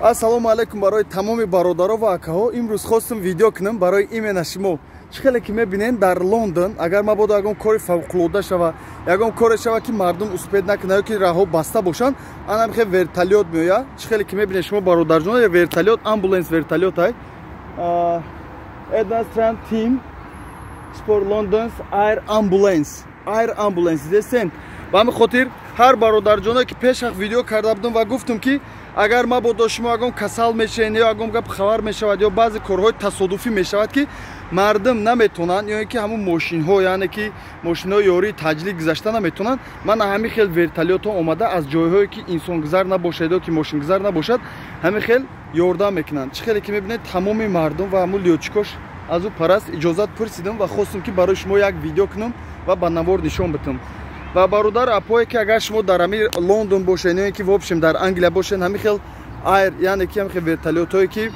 Ассалому алайкум барои тамоми бародаро ва акаҳо. Имрӯз хостум видео кунам барои именно шумо. Чӣ хеле ки мебинем, дар Лондон агар мабодо ягон кори фавқулода шава, ягон коре шава, ки мардум успеть накунад ё ки раҳҳо баста бошанд, анам хел вертолёт меояд. Чӣ хеле ки мебинед шумо, бародарҷон, вертолёт, ambulance вертолёт ай. Emergency Team Support London's Air Ambulance. Air Ambulance десен. Ба ҳамин хотир ҳар бародарҷоное, ки пешак видео карда будам ва гуфтам, ки агар мабодо шумо ягон касал мешавед ё ягон гап хабар мешавад ё баъзе корҳои тасодуфӣ мешавад, ки мардум наметонанд ё ин ки ҳамун мошинҳо, яъне ки мошинҳои ёрии таъҷилӣ гузашта наметонанд, ман ҳамин хел вертолётҳо омада аз ҷойҳое, ки инсонгузар набошад ё ки мошингузар набошад, ҳамин хел ёрдам мекунанд. Чӣ хеле ки мебинед, тамоми мардум ва ҳамун лётчикош аз ӯ параст иҷозат пурсидам ва хостум, ки барои шумо як видео кунам ва ба навор нишон битам. Ва бародар, апое, ки агар шумо дар ҳамин Лондон бошед ё ин ки вообщем дар Англия бошед, ҳамин хел air, яъне ки ҳамин хел вертолётҳое, ки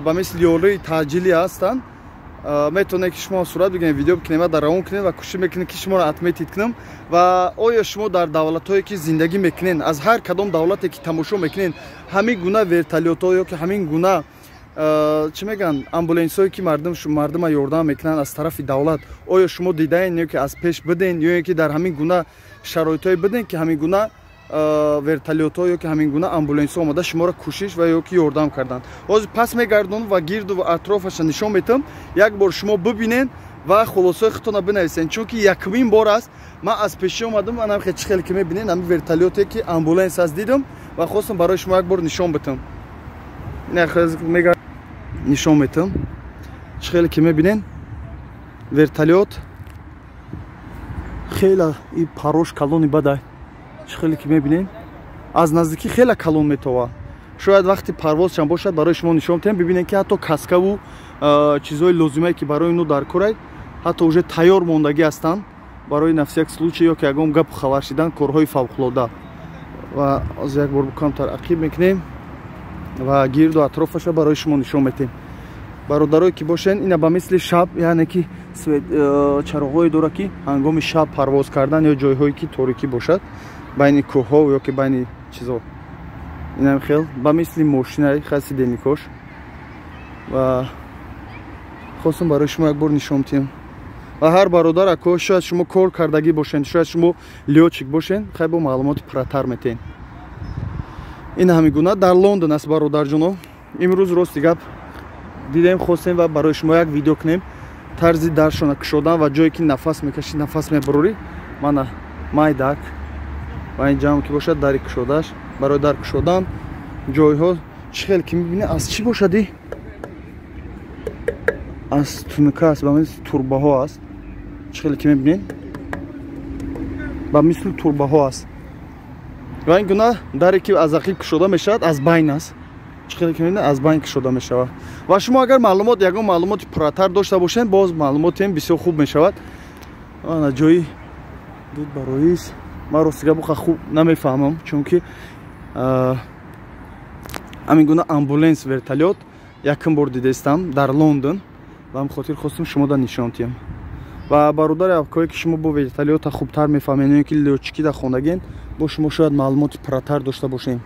ба мисли ёрии таъҷилӣ ҳастанд, метавонед, ки шумо сурат бигиред, видео бикунед ва дар равон кунед ва кӯшиш мекунед, ки шуморо отметить кунам. Ва оё шумо дар давлатҳое, ки зиндагӣ мекунед, аз ҳар кадом давлате, ки тамошо мекунед, ҳамин гуна вертолётҳо ё ки ҳамин гуна, чӣ мегӯянд, амбулансҳое, ки мардума ёрдам мекунанд аз тарафи давлат, оё шумо дидаен ё ки аз пеш биден ё ин ки дар ҳамин гуна шароитҳое биден, ки ҳамин гуна вертолётҳо ё ки ҳамин гуна амбулансҳо омада шуморо кӯшиш ва ё ки ёрдам карданд? Ҳозир пас мегардонам ва гирду атрофаша нишон метам, як бор шумо бибинед ва хулосаи худтона бинависед, чунки якумин бор аст, ман аз пешӣ омадам, анам чӣ хеле ки мебинед, ҳамин вертолёте, ки ambulance аст, дидам ва хостам барои шумо як бор нишон битам. Нишон метам. Чӣ хеле ки мебинед, вертолёт хеле и парош калони бадай. Чӣ хеле ки мебинед, аз наздикӣ хеле калон метова. Шояд вақти парвозшам бошад, барои шумо нишон метиҳам, бибинед, ки ҳатто каскаву чизҳои лозимае, ки барои ино дар корай, ҳатто уже тайёр мондагӣ ҳастанд барои на всякий случай ё ки ягон гапу хабар шидан, корҳои фавқулода. Ва ҳозир як бор камтар ақиб мекунем ва гирду атрофаша барои шумо нишон метиҳем. Бародарое, ки бошен, ина ба мисли шаб, яъне ки чароғҳое дорад, ки ҳангоми шаб парвоз кардан ё ҷойҳое, ки торикӣ бошад, байни кӯҳҳо ё ки байни чизо, инам хел ба мисли мошинаи хаси деникош. Ва хостам барои шумо як бор нишон диҳам. Ва ҳар бародар, ако, шояд шумо кор кардагӣ бошен, шояд шумо лётчик бошен, хай бо маълумоти пурратар метиҳен. Ин ҳамин гуна дар Лондон аст, бародарҷоно. Имрӯз, рости гап, дидем, хостем ва барои шумо як видео кунем. Тарзи даршона кушодан ва ҷое, ки нафас мекашӣ, нафас мебурорӣ, мана майдак. Ва ин ҷамъ ки бошад, дари кушодааш барои дар кушодан ҷойҳо. Чӣ хел ки мебинӣ, аз чӣ бошади, аз тунука аст, ба мисли турбаҳо аст. Чӣ хеле ки мебинед, ба мисли турбаҳо аст. Ва ин гуна даре, ки аз ақиб кушода мешавад, аз байн аст. Чӣ хеле ки мебинед, аз байн кушода мешавад. Ва шумо агар маълумот, ягон маълумоти пурратар дошта бошед, боз маълумотиам бисёр хуб мешавад. Ана ҷои дуд бароист. Ман, рости гап, хуб намефаҳмам, чунки ҳамин гуна ambulance вертолёт якум бор дидаистам дар Лондон ва ҳам хотир хостум шумода нишон диҳам. Ва бародари акое, ки шумо бо вертолёта хубтар мефаҳмед ё ки лётчикӣ дар хондаген, бо шумо шояд маълумоти пурратар дошта бошем.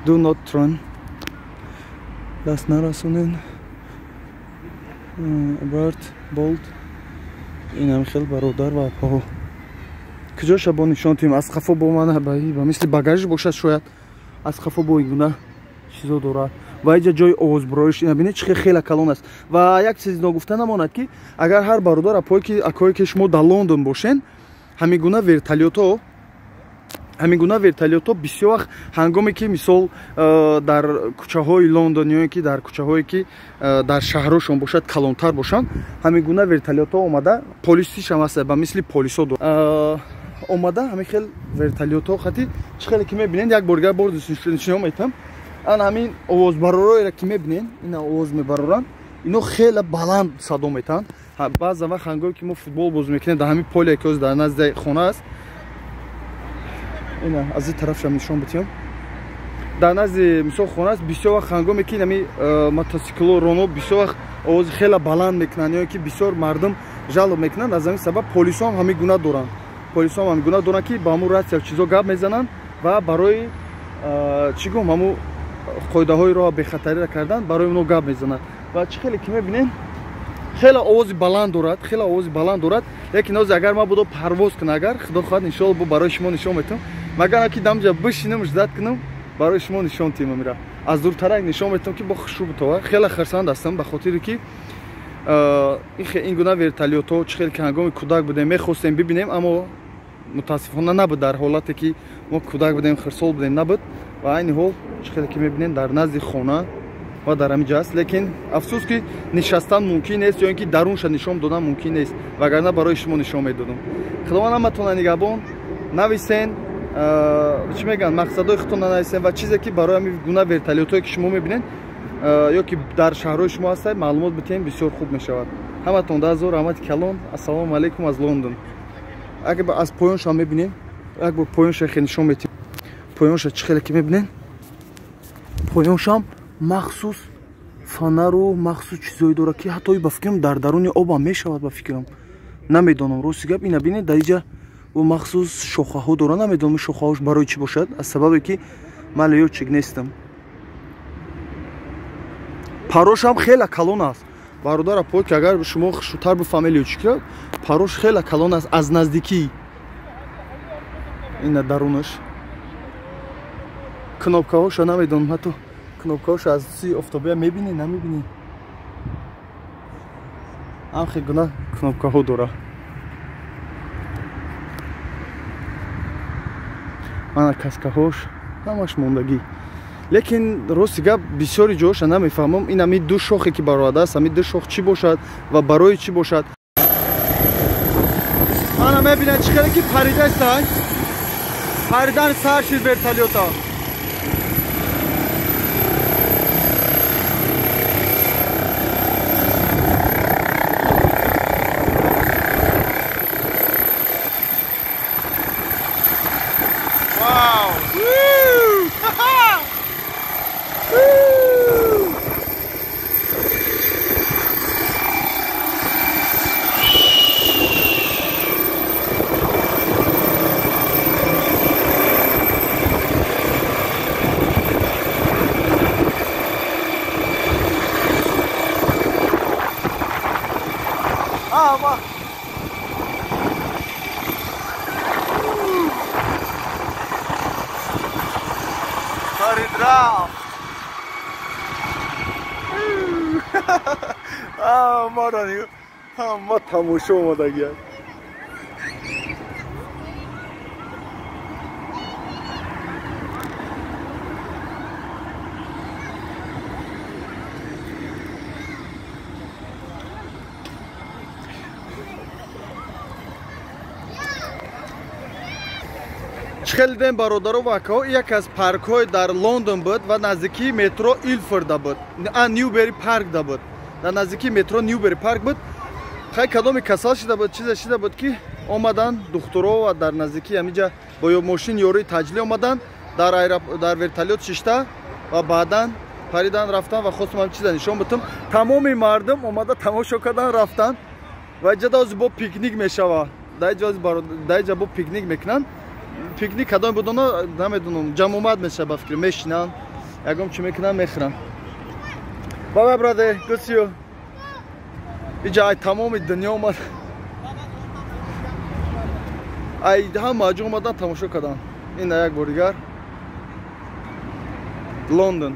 Do not turn, даст нарасонед, abort bolt. Инам хел, бародар ва апаҳо, куҷоша бо нишон диҳем? Аз хафо бо ман ба мисли багаж бошад шояд. Аз хафо бо ин гуна чизо дорад ва иҷа ҷои овозбуроиш. Ина бинед, чӣ хеле калон аст. Ва як чиз ногуфта намонад, ки агар ҳар бародар, апое, ки акое, ки шумо дар Лондон бошен, ҳамин гуна вертолётҳо бисёр вақт ҳангоме ки, мисол, дар кӯчаҳои Лондон ё ин ки дар кӯчаҳое, ки дар шаҳрҳошон бошад, калонтар бошанд, ҳамин гуна вертолётҳо омада, полисишам ҳаст, ба мисли полисо омада, ҳамин хел вертолётҳо хати. Чӣ хеле ки мебинед, як бор дигар бор нишон метам. Ана ҳамин овозбаророеро, ки мебинед, ина овоз мебароранд, ино хеле баланд садо метаҳанд. Баъзан вақт ҳангоме ки мо футбол бозӣ мекунем дар ҳамин поле, ки дар назди хона аст, ина аз ин тарафшам нишон битиҳам, дар назди, мисол, хона аст, бисёр вақт ҳангоме ки ҳами мотосикло роно бисёр вақт овози хеле баланд мекунанд ё ки бисёр мардум жалоб мекунанд, аз ҳамин сабаб полисҳо ҳам ҳамин гуна доранд. Полисҳо ҳам ҳамин гуна доранд, ки ба ҳамун рация чизо гап мезананд ва барои чӣ гум ҳамун. Қоидаҳои роҳ бехатариро кардан барои оно гап мезанад. Ва чӣ хеле ки мебинед, хеле овози баланд дорад, хеле овози баланд дорад. Лекин ҳозир агар ман будо парвоз кунам, агар худо хоҳад, иншоалло бо барои шумо нишон метавам. Магар ки дамҷа бишинам, ждат кунам, барои шумо нишон тимам. Мира аз дуртарак нишон метавам, ки бо хушрӯ бутова. Хеле хурсанд ҳастам ба хотире ки ин гуна вертолётҳо, чӣ хеле ки ҳангоми кӯдак будем мехостем бибинем, аммо мутаассифона набуд. Дар ҳолате ки мо кӯдак будем, хурсол будем, набуд. Ва айни ҳол чӣ хеле ки мебинем, дар назди хона ва дар ҳамин ҷо аст. Лекин афсӯс ки нишастан мумкин нест, ё ин ки дарунша нишон додан мумкин нест, вагарна барои шумо нишон медодам. Худованд ҳаматонро нигаҳбон. Нависен, чӣ мегӯянд, мақсадҳои худтонро нависен ва чизе ки барои ҳамин гуна вертолётҳое ки шумо мебинед ё ки дар шаҳрҳои шумо ҳастед, маълумот битиҳем, бисёр хуб мешавад. Ҳаматон дазор, раҳмати калон. Ассалому алайкум аз Лондон. Агар аз поёнша мебинем, як бор поёнша хеле нишон метиҳем. Поёнша чӣ хеле ки мебинед, поёншам махсус фонару махсус чизое дорад, ки ҳатто ба фикрам дар даруни обам мешавад, ба фикрам, намедонам, рости гап. Ина бинед, дар иҷа ӯ махсус шохаҳо дорад, намедонам шохаҳош барои чӣ бошад, аз сабабе ки ман лётчик нестам. Парошам хеле калон аст, бародар апо, ки агар шумо хушрӯтар бифаҳмед лётчикро, парош хеле калон аст аз наздикӣ. Ина дарунаш кнопкаҳоша намедонам, ҳатто кнопкаҳоша аз сӯи офтобия мебинӣ, намебинӣ, ҳамхе гуна кнопкаҳо дора. Мана каскаҳош ҳамаш мондагӣ. Лекин рости гап, бисёри ҷоҳоша намефаҳмам. Ин ҳами ду шохе ки бароадааст, ҳами ду шох чӣ бошад ва барои чӣ бошад? Мана мебинад, чӣ хеле ки паридаистанд, паридан сар шид вертолёта. Ҳама тамошо омадагианд. Чӣ хеле дидем, бародаро ва акаҳо, як аз паркҳои дар Лондон буд ва наздикии метро Илфорда буд, Ньюбери паркда буд, дар наздикии метро Ньюбери парк буд. Хай кадоми касал шида буд, чизе шида буд, ки омадан духтуро ва дар наздикии ҳамиҷа бо мошин ёрии таҷлӣ омадан, дар вертолёт шишта ва баъдан паридан рафтан. Ва хостум ҳам чиза нишон бутам. Тамоми мардум омада тамошо кардан рафтан. Ва иҷа даози бо пикник мешава, дар иҷа бо пикник мекунанд. Пикник кадоме будона намедонам, ҷамъомад мешава, ба фикр мешинанд, ягон чӣ мекунанд, мехӯранд. Bye bye brother, good see you. Иҷа ай тамоми дунё омад, ай ҳама ҷо омадан тамошо кардан. Ина як бор дигар Лондон.